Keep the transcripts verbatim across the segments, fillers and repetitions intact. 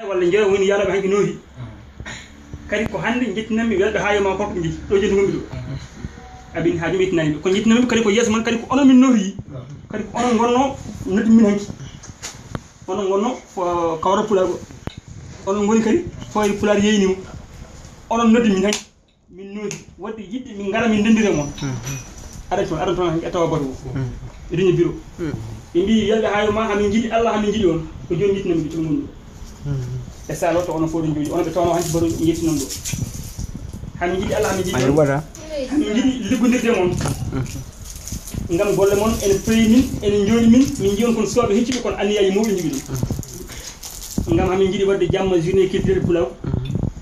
Walla njeeyo woni yaanooɓe hanki noohi. Kadi ko hannde njettinanmi welɓe haa yoma korko ɓe njetti. Ɗo jenti ngonmi ɗo. Abin haaju mi yettinani ɓe. Ko njettinanmi kadi ko yeeso mon kadi ko onon min noohi. Kadi ko onon ngonno noddi min hanki. Onon ngonno ko kawra pulaar go. Onon ngoni kadi fooyre pulaar yeynimo. Onon noddi min hanki. Min nooti wadde yiɗde min ngara min ndenndira mon. Aɗa toon, aɗa toon e tawa bato o. Riñi biro. Ɓe mbi yalla hayo ma hamin jiɗi Allah hamin jiɗi on. Ko jooni yitnami ɓe toon ngonɗo. E salo to onon fof ɗon jooɗi onon ɓe tawno hanti bato yettinon ɗo. Hamin jiɗi Allah hamin jiɗi on. Hamin jiɗi liggondirde mon. Ngam golle mon ene peewi min ene jooɗi min min jiyon kon sooɓe hecciɓe kon anniyaji mawɗi jiɗi ɗum. Ngam hamin jiɗi wadde jamma journée culturelle pulaw.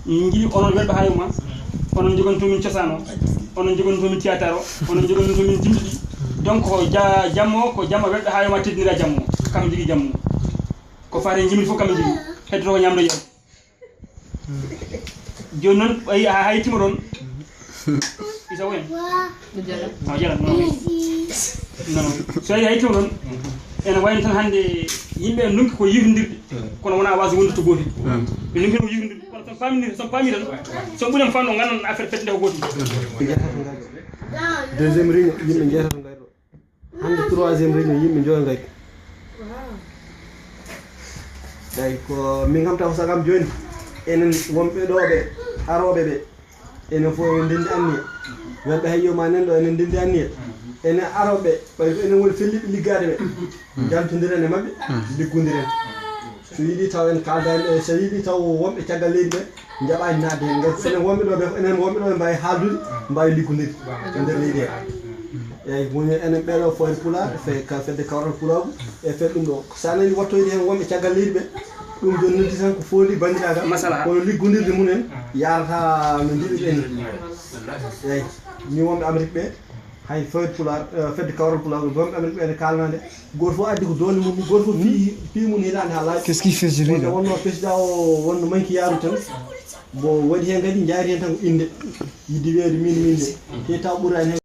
Min jiɗi onon welɓe hayo ma. Onon jogonto min cosaan o. Onon jogonto min théâtre o. Onon jogonto min jimɗiɗi. Donc ko ja- jamma o ko jamma welɓe hayo ma teddinira jamma o. Kam jigi jamma o. Ko faate jimɗi fof kam jigi. Heddoto ko ñamdo yam. Jooni noon a hay timo ɗon. Isa woyen. No jara non. Non. So a hay timo ɗon. Ene wayno tan hannde yimɓe en ndonki ko yirndirde. Kono wona waso wondude to gootel. Ɓe ndonki ko yirndirde kono son pamini son pami tan. Son ɓuren fanno gandan affaire fedde ko gootel. Deuxième réunion yimɓe jeetato ngari ɗo. Hannde troisième réunion yimɓe njoyo ngari. Eyi ko min kam taw sagam jooni enen wonɓe ɗo ɓe arooɓe ɓe. Enen fof eɗen ndenndi anniya. Welɓe hay yoma nen ɗo enen ndenndi anniya. Enen arooɓe ɓay ko enen woni felliɓe liggaade ɓe. Njantondiren e maɓɓe. Liggondiren. So yiɗi taw en kaldani e so yiɗi taw wonɓe caggal leydi ɓe njaɓani nadde hen ngati enen wonɓe ɗo ɓe enen wonɓe ɗo ɓe mbawi haaldude mbawi liggodirde e nder leydi he. Eyyi woni enen ɓeɗo fooyre pulaar fe ka fedde kawral pulaagu e fed ɗum ɗo sa nani wattoyde hen wonɓe caggal leydi ɓe. Ɗum joni noddi tan ko fooli bandiragal kono liggodirde mumen yarata no jiɗirɗen ni. Eyyi ni wonɓe Amérique ɓe. Hay fedde pulaar fedde kawral pulaar wonɓe Amérique ɓeɗe kalnade. Goto fof addi ko doole mum goto fof pi pi mum hitande ha laaɓi. Qu'est-ce qui fait celui là? Wonno président o wonno manki yaaru tan. Bon waɗi hen kadi jaari hen tan ko inde yidde weede min min de te taw ɓurani hen.